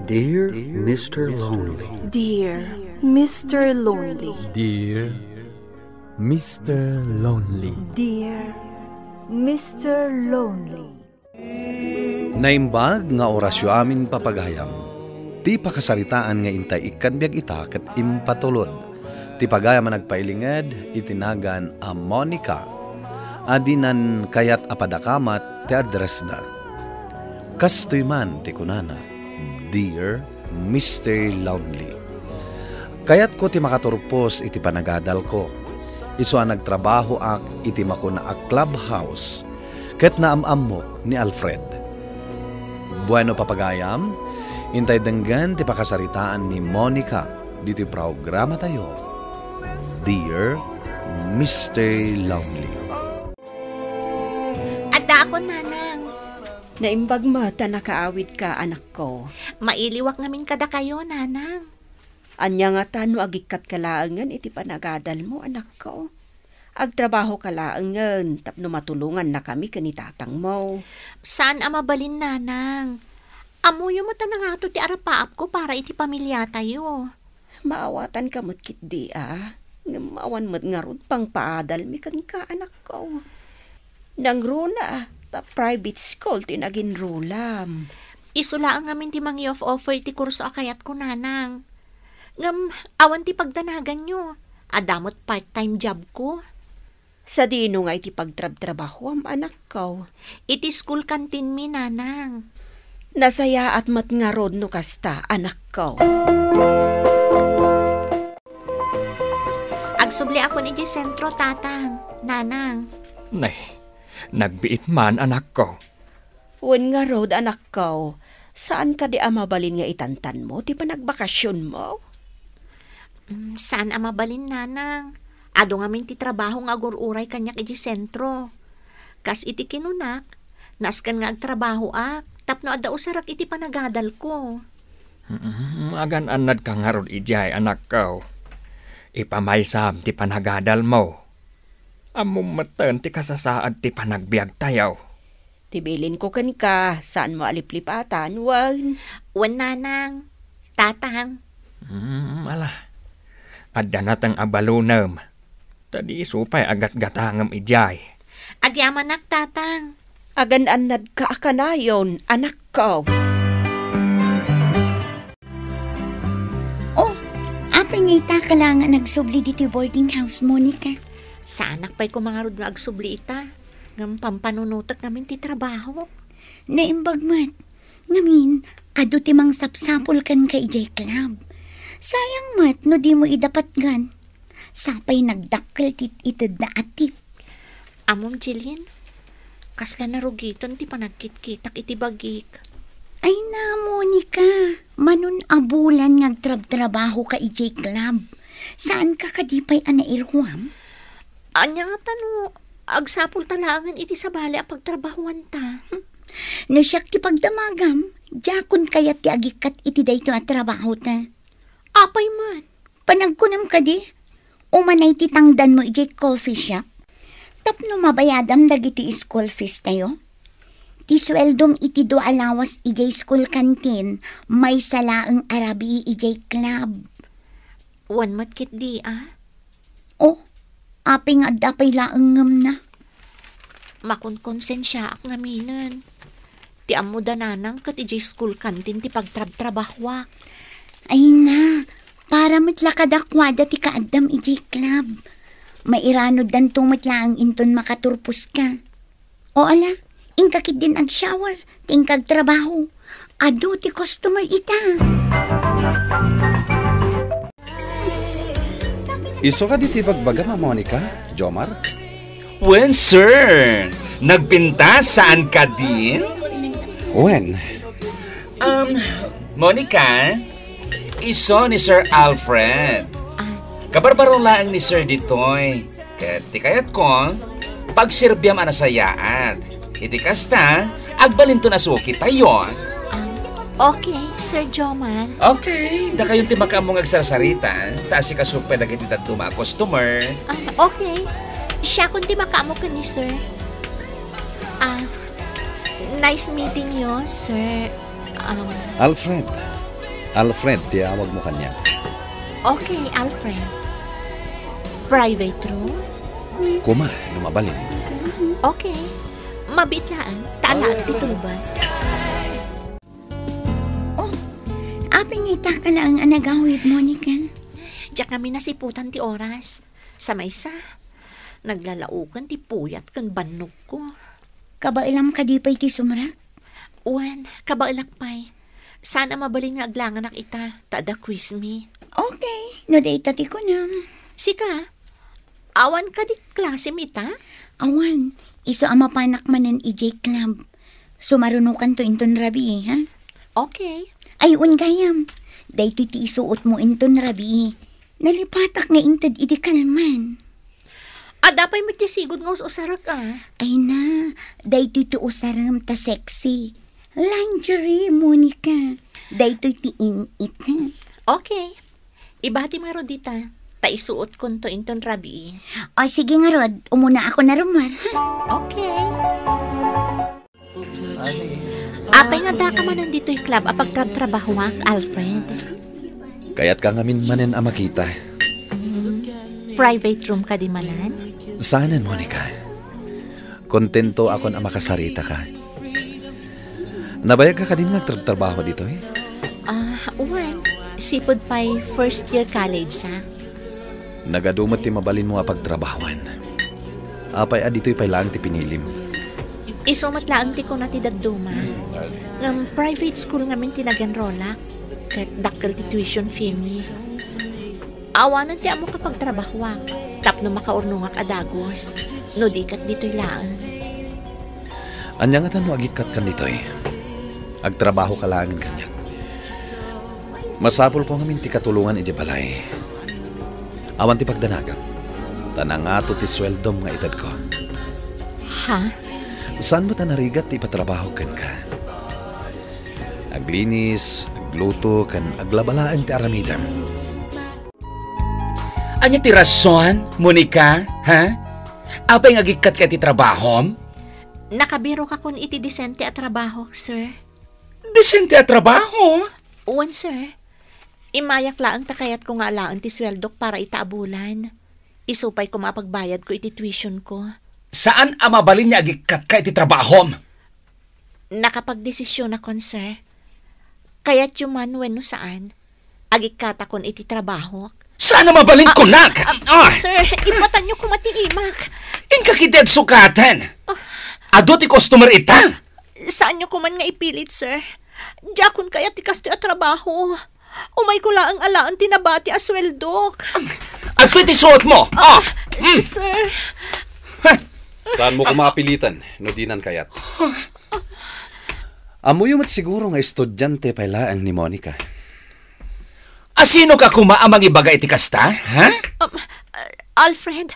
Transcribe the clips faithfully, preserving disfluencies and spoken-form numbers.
Dear Mister Lonely. Dear Mister Lonely. Dear Mister Lonely. Dear Mister Lonely. Naimbag nga orasyo amin, papagayam. Ti pakasaritaan nga intay ikkan biag ita ket impatulod ti pagayam a nagpailinged iti nagan a Monica a dinan kayat a padakamat ti addressda. Kastoy man ti kunana, "Dear Mister Lonely, kayatko ti makaturpos iti panagadalko. Isu a nagtrabahoak iti makuna a clubhouse ket naam-ammok ni Alfred." Bueno, papagayam, intay denggen ti pakasaritaan ni Monica ditoy programatayo, Dear Mister Lonely. Addaakon, nanang. Naimbag met ta nakaawidka, anakko. Mailiwak ngamin kadakayo, nanang. Ania ngata no agikkatka laengen iti panagadalmo, anakko? Agtrabahoka laengen tapno matulongannakami ken ni tatangmo. Saan a mabalin, nanang. Ammoyo met a nangato ti arapaapko para iti pamiliatayo. Maawatanka met ketdi a, ngem awan met ngarud pangpaadalmi kenka, anakko. Nangruna ta private school ti naginrulam. Isu laeng ngamin ti mangi-off-offer ti kurso a kayatko, nanang. Ngem awan ti pagdanaganyo. Adda met part-time jobko. Sadino nga iti pagtrabtrabahoam, anakko? Iti school canteenmi, nanang. Nasayaat met ngarud no kasta, anakko. Agsubliakon iti sentro, tatang, nanang. Nay, nagbiit man, anakko. Wen ngarud, anakko, saan kadi a mabalin nga itantanmo ti panagbakasionmo? Mm, saan a mabalin, nanang. Adu ngamin ti trabaho nga agur-uray kaniak iti sentro. Kas iti kinunak, nasken nga agtrabahoak tapno adda usarek iti panagadalko. Mm, agan-annadka ngarud idiay, anakko. Ipamaysam ti panagadalmo. Ammom metten ti kasasaad ti panagbiagtayo. Ti bilinko kenka, saanmo a liplipatan, wen? Wen, nanang, tatang. Hmm, ala. Adda nateng a balunem. Ta di isu pay a gatgatangem idiay. Agyamanak, tatang. Agan-annadka a kanayon, anakko. Oh, apay nga ita ka laeng nga nagsubli ditoy boarding house, Monica? Saanak pay koma ngarud nga agsubli ita. Ngem pampanunotek ngamin ti trabaho. Naimbag met. Ngamin, adu ti mangsapsapul kenka idiay club. Sayang met no dimo idapatgan. Sapay nagdakkel ti itedna a tip. Ammom, Jeline, kasla narugitan ti panagkitkitak iti bagik. Ay na, Monica, manon a bulan nga agtrabtrabahoka idiay club. Saanka kadi pay a nairuam? Ania ngata no agsapulta laengen iti sabali a pagtrabahoanta? Hmm. No siak ti pagdamagam, diakon kayat ti agikkat iti daytoy a trabahota. Apay met? Panagkunam kadi, umanay ti tangdanmo idiay coffee shop tapno mabayadam dagiti school fees tayo. Ti sueldom iti dua a lawas idiay school canteen, maysa laeng a rabii idiay club. Wen met ketdi a? Oh, apay nga adda pay laeng ngemna. Makonkonsensiaak ngaminen. Ti ammoda nanang ket idiay school canteen ti pagtrabtrabahoak. Ay na, para met la kadakuada ti kaaddam idiay club. Mairanuddanto met laeng inton makaturposka. O ala, inka ketdin agshower, ti inka agtrabaho. Adu ti customer ita. Isu kadi ti bagbagam a Monica, Jomar? Wen, sir. Nagpintas saan kadin? Wen. Um, Monica, isu ni Sir Alfred. Ah. Kabarbaro laeng ni Sir ditoy. Ket ti kayatko, pagserbiam a nasayaat. Iti kasta, agbalinton a suki tayo. Ah, okay, Sir Jomar. Okay, dakayon ti makaammo nga agsarsarita, ta asikaso pay dagiti dadduma a customer. Ah, okay. Siakon ti makaammo ken ni Sir. Ah, nice meeting you, Sir. Um, Alfred, Alfred ti awagmo kaniak. Okay, Alfred. Private room? Kuma, no mabalin. Okay. Mabiit laeng, ta alaek ti tulbas. Oh, apay nga ita ka laeng a nagawid, Monica? Diak ngamin nasiputan ti oras. Sa maysa, naglalaoken ti puyat ken bannogko. Kabaelam kadi pay ti sumrek? Wen, kabaelak pay. Saan a mabalin nga aglanganak ita, ta adda quiz mi. Okay, no dayta ti kunam. Sika, awan kadi klasem ita? Awan, isu a mapanak manen idiay club. Sumarunokanto inton rabii, ha? Okay. Ay, wen gayam. Daytoy ti isuotmo inton rabii. Nalipatak nga inted idi kalman. Adda pay met ti sigud nga us-usarek, a. Ay na, daytoy ti usarem ta sexy. Lingerie, Monica. Daytoy ti in-it, ha? Okay. Ibatim ngarud dita, ta isuotkonto inton rabii. O, sige ngarud, umuna ako na rummuar, ha? Okay. Apay nga adda ka manen ditoy club a pagtrabtrabahoak, Alfred? Kayatka ngamin manen a makita. Private room kadi manen? Saanen, Monica. Kontento akon a makasarita ka. Nabayag ka kadin nga agtrabtrabaho ditoy? Ah, wen. Sipud pay first year college, sa. Nagadu met ti mabalinmo a pagtrabahoan. Apay a ditoy pay laeng ti pinilim? Isu met laeng ti kuna ti dadduma. Ngem private school ngamin ti nag-enrollak, ket dakkel ti tuition fee mi. Awanen ti ammok a pagtrabahoak, tapno makaurnongak a dagus, no di ket ditoy laeng. Ania ngata no agikkat kan ditoy? Agtrabaho ka laengen kaniak. Masapulko ngamin ti katulongan idiay balay. Awan ti pagdanagam, ta nangato ti sueldom nga itedko. Ha? Saan met a narigat ti ipatrabahok kenka? Aglinis, agluto, ken aglaba laeng ti aramidem. Ania ti rason, Monica? Ha? Apay nga agikkatka iti trabahom? Nakabirokakon iti disente a trabahok, sir. Disente a trabaho? Wen, sir. Immayak laeng ta kayatko nga alaen ti sueldok para ita a bulan. Isu pay koma a pagbayadko iti tuitionko. Saan a mabalin nga agikkatka iti trabahom? Nakapagdesisionakon, sir. Kayatyo man wenno saan, agikkatakon iti trabahok. Saan a mabalin, ah, kunak? Ah, ah, sir, ipatanyo koma ti imak. Inka ketdi agsukaten. Ah. Adu ti customer ita. Saanyo koman nga ipilit, sir. Diakon kayat ti kastoy a trabaho. Umayko laeng alaen ti nabati a sueldok. Adtoy ti suotmo. Ah, ah, mm, sir. Saanmo koma a piliten no dinan kayat. Ammoyo met siguro nga estudiante pay laeng ni Monica. Asinoka koma a mangibaga iti kasta, ha? Um, uh, Alfred,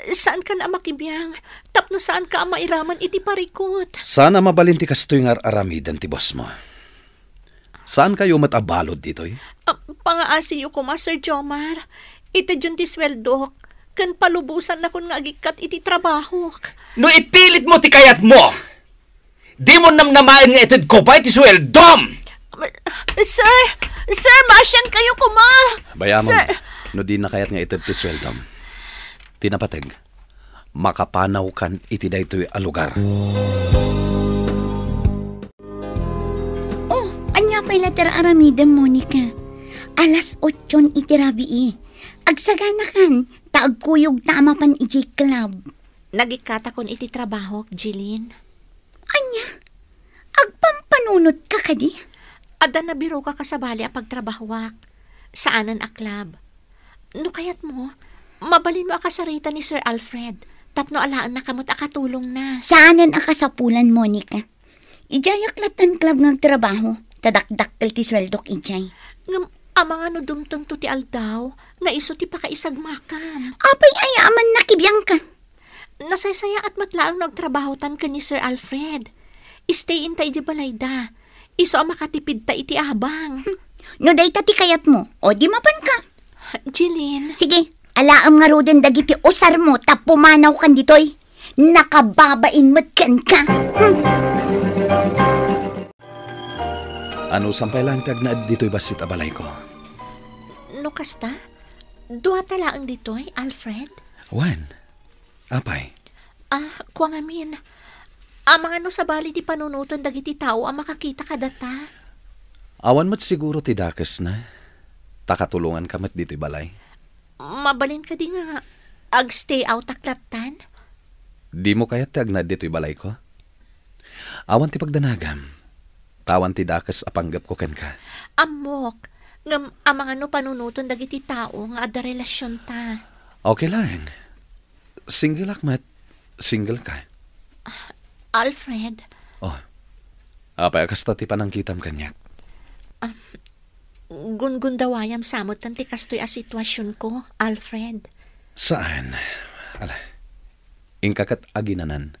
saankan a makibiang tapno saanka a mairaman iti parikut. Saan a mabalin ti kastoy nga ar-aramiden ti bossmo. Saankayo met a balud ditoy? Ah, pangaasiyo koma, Sir Jomar. Itedyon ti sueldok, ken palubosannakon nga agikkat iti trabahok. No ipilitmo ti kayatmo, dimo namnamaen nga itedko pay ti sueldom. Sir! Sir, maasiankayo koma! Bay-amon, sir, no dina kayat nga ited ti sueldom, ti napateg, makapanawkan iti daytoy a lugar. Oh, ania pay la ti ar-aramidem, Monica? Alas otson iti rabii. Agsaganakan, ta agkuyogta a mapan idiay club. Nagikkatakon iti trabahok, Jeline. Ania? Agpampanunotka kadi? Adda nabiroka kasabali a pagtrabahoak. Saanen a club. No kayatmo, mabalinmo a kasarita ni Sir Alfred tapno alaennaka met a katulongna. Saanen a kasapulan, Monica. Idiayak lattan club nga agtrabaho, ta dakdakkel ti sueldok idiay. Ngem, amangan no dumtengto ti aldaw nga isu ti pakaisagmakam. Apay aya a mannakibiangka? Nasaysayaat met laeng no agtrabahotan ken ni Sir Alfred. Stay inta idiay balayda. Isu a makatipidta iti abang. Hmm. No dayta ti kayatmo, o di mapanka. Jeline. Sige, alaem ngaruden dagiti usarmo ta pumanawkan ditoy. Nakababain met kenka. Hmm. Anusan pay laeng ti agnaed ditoy bassit a balayko? No kasta, duata laeng ditoy, Alfred? Wen, apay? Ah, kua ngamin, amangan no sabali ti panunoten dagiti tao a makakita kadata? Awan met siguro ti dakesna. Ta katulonganka met ditoy balay. Mabalin kadi nga ag-stay out-ak lattan? Dimo kayat ti agnaed ditoy balayko? Awan ti pagdanagam. Ta awan ti dakes a panggepko kenka. Ammok, ngem amangan no panunoten dagiti tao nga adda relasionta. Okay laeng. Single-ak met. Single ka. Ah, Alfred. Oh. Apay a kasta ti panangkitam kaniak? Ah, gungundawayam sa metten ti kastoy a situasionko, Alfred. Saan? Ala. Inka ket aginanan.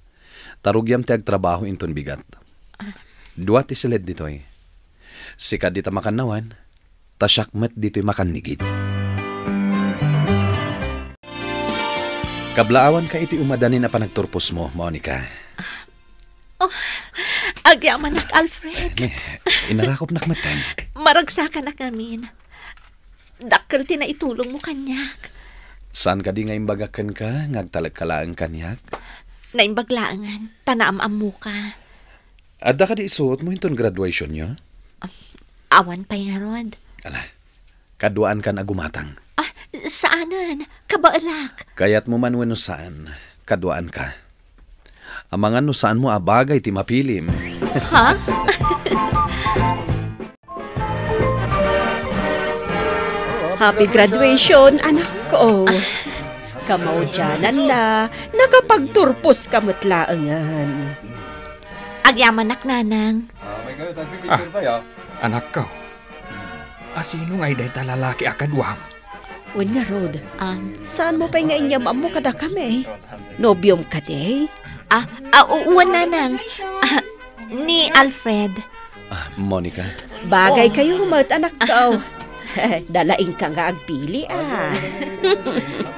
Ta rugiam ti agtrabaho inton bigat. Ah. Dua ti siled ditoy. Sika dita makannawan, ta siak met ditoy makannigid. Kablaawanka iti umadanin a panagturposmo, Monica. Oh, agyamanak, Alfred. Ne, inarakopnak metten. Maragsakanak ngamin. Dakkel ti naitulongmo kaniak. Saan kadi nga imbagak kenka nga agtalekka laeng kaniak? Naimbag laengen, ta naam-ammoka. Adda kadi isuotmo inton graduationyo? Awan pay ngarud. Ala, kaduaankan a gumatang. Ah, saanen. Kabaelak. Kayatmo man wenno saan, kaduaanka. Amangan no saanmo a bagay ti mapilim. Ha? Happy graduation, anak ko. Kamaudiananna, nakapagturposka met laengen. Agyamanak, Nanang. Ah, anakko. A, sino ngay dayta lalaki a kaduam? Wen ngarud, ah, saanmo pay nga inyam-ammo kadakami? Nobiom kadi? Ah, ah, u-, wen, Nanang. Ah, ni Alfred. Ah, Monica. Bagay kayo met, anak ko. Nalaingka nga agpili, ah.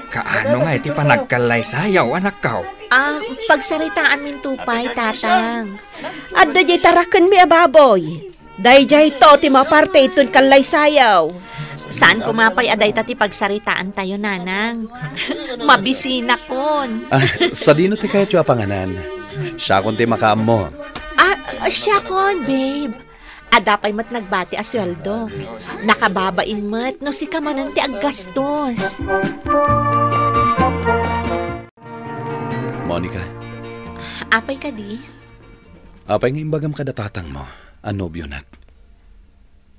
Kaano nga iti panagkallaysayaw, anak ko? Ah, pagsaritaan min to pay, Tatang. Adda diay tarakenmi a baboy. Daydiay to ti maparte iton kallaysayaw. Saan koma pay a dayta ti pagsaritaantayo, Nanang. Mabisinakon. Ah, sadino ti kayatyo a panganan? Siakon ti makaammo. Ah, siakon, babe. Adda pay met nagbati a sueldo. Nakababain met no sika manen ti aggastos. Monica. Apay kadi? Apay nga imbagam kada tatangmo a nobionak?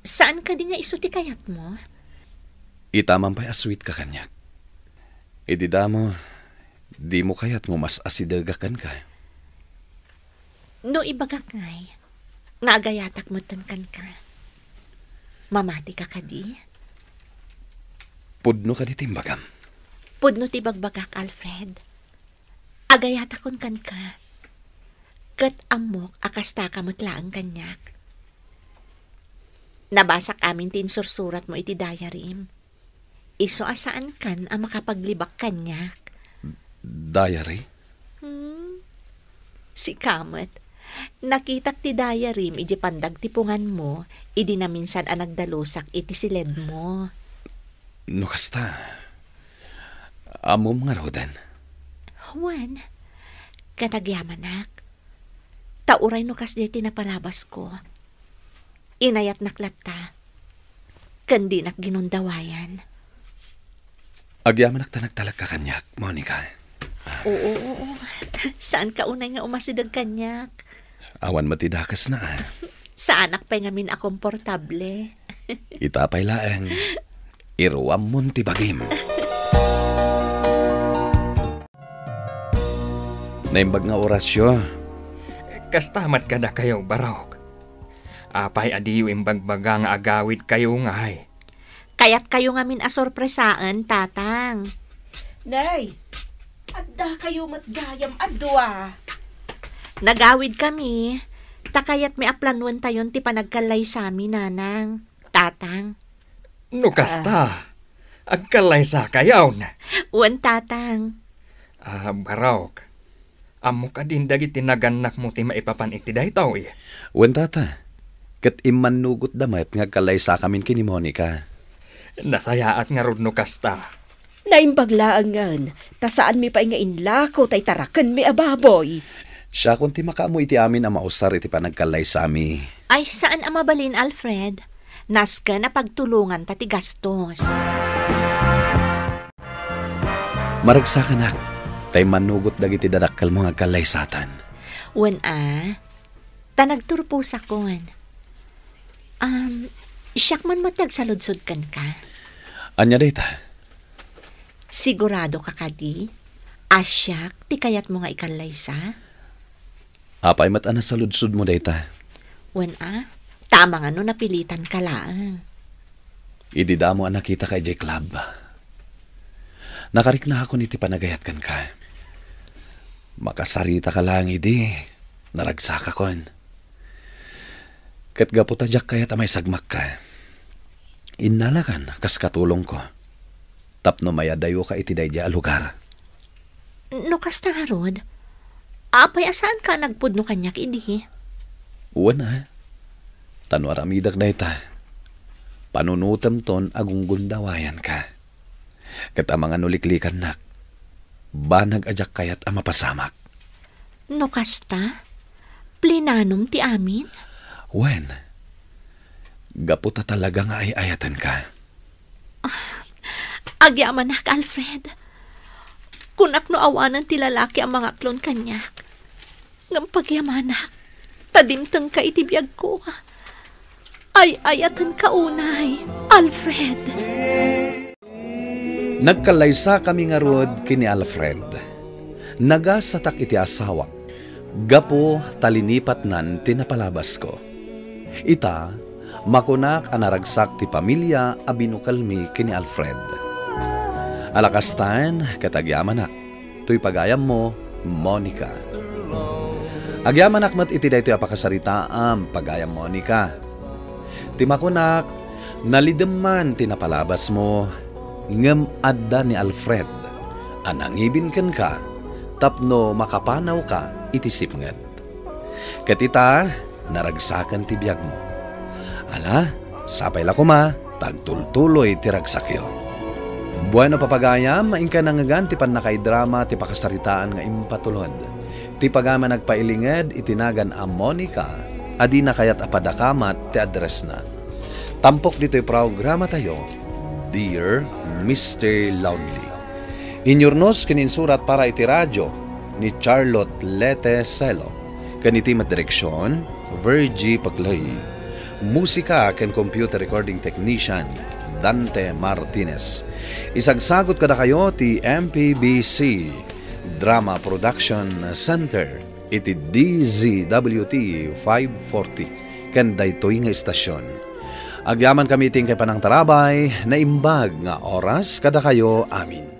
Saan kadi nga isu ti kayatmo? Ita man pay a sweet ka kaniak. Idi damo, dimo kayat nga mas asidegak kenka? No ibagak ngay, nga agayatak metten kenka, mamatika kadi? Pudno kadi ti imbagam? Pudno ti bagbagak, Alfred. Agayatakon kenka. Ket ammok a kastaka met laeng kaniak. Nabasak amin ti insursuratmo iti diaryem. Isu a saankan a makapaglibak kaniak. Diary? Hmm? Sika met. Nakitak ti diaryem idiay pandagtipunganmo idi naminsan a nagdalusak iti siledmo. No kasta, ammom ngaruden? Wen, ket agyamanak. Ta uray no kasdiay ti napalabasko, inayatnak latta, ken dinak ginundawayan. Agyamanak ta nagtalekka kaniak, Monica. Oo, oo. Saanka unay nga umasideg kaniak? Awan met ti dakesna, a. Saanak pay ngamin a komportable. Ita pay laeng, iruammon ti bagim. Naimbag nga orasyo. Kasta met kadakayo, Barok. Apay a diyo imbagbaga nga agawidkayo ngay? Kayatkayo ngamin a sorpresaen, Tatang. Nay, addakayo met gayam a dua. Nagawidkami, ta kayatmi a planuentayon ti panagkallaysami, Nanang, Tatang. No kasta, agkallaysakayon. Wen, Tatang. Ah, Barok, ammo kadin dagiti nagannakmo ti maipapan iti daytoy? Wen, Tata. Ket immannugotda met nga agkallaysakamin ken ni Monica. Nasayaat ngarud no kasta. Naimbag laengen, ta saanmi pay nga inlako tay tarakenmi a baboy. Siakon ti makaammo iti amin a mausar iti panagkallaysami. Ay, saan a mabalin, Alfred. Nasken a pagtulonganta ti gastos. Maragsakanak, ta immannugot dagiti dadakkelmo nga agkallaysatan. Wen a, ta nagturposakon. Um, siak man met ti agsaludsod kenka. Ania dayta? Sigurado ka kadi a siak ti kayatmo nga ikallaysa? Apay met a nasaludsodmo dayta? Wen a, ta amangan no napilitanka laeng. Idi damo a nakitaka idiay club, nakariknaakon iti panagayat kenka. Makasaritaka laeng idi, naragsakakon. Ket gapu ta diak kayat a maisagmakka, innalakan kas katulongko tapno mayadayoka iti daydiay a lugar. No kasta ngarud, apay a saanka a nagpudno kaniak idi? Wen a, ta no aramidek dayta, panunotemton a gunggundawayanka. Ket amangan no liklikannak, banag a diak kayat a mapasamak. No kasta, plinanom ti amin? Wen, gapu ta talaga nga ay-ayatenka. Agyamanak, Alfred. Kunak no awanen ti lalaki a mangaklon kaniak. Ngem pagyamanak, ta dimtengka iti biagko. Ay-ayatenka unay, Alfred. Nagkallaysakami ngarud ken ni Alfred. Nagasatak iti asawak gapu ta linipatnan ti napalabasko. Ita, makunak a naragsak ti pamilia a binukelmi ken ni Alfred. Alakastan ket agyamanak, toy pagayammo, Monica. Agyamanak met iti daytoy a pakasaritaam, pagayam Monica. Ti makunak, nalidemman ti napalabasmo, ngem adda ni Alfred a nangibin kenka tapno makapanawka iti sipnget. Ket ita, naragsaken ti biagmo. Ala, sapay la koma ta agtultuloy ti ragsakyo. Bueno, papagayam, inka nangngegan ti pannakaidrama ti pakasaritaan nga impatulod. Ti pagayam a nagpailinged iti nagan a Monica a dina kayat a padakamat ti addressna. Tampok ditoy programatayo, Dear Mister Loudly. Inyurnos ken insurat para iti radio ni Charlotte Lete Celo, ken iti met direksion, Virgie Paclay. Musika ken computer recording technician, Dante Martinez. Isagsagut kadakayo ti M P B C Drama Production Center iti D Z W T five forty ken daytoy nga istasyon. Agyamankami iti inkay panangtarabay, naimbag nga oras kadakayo amin.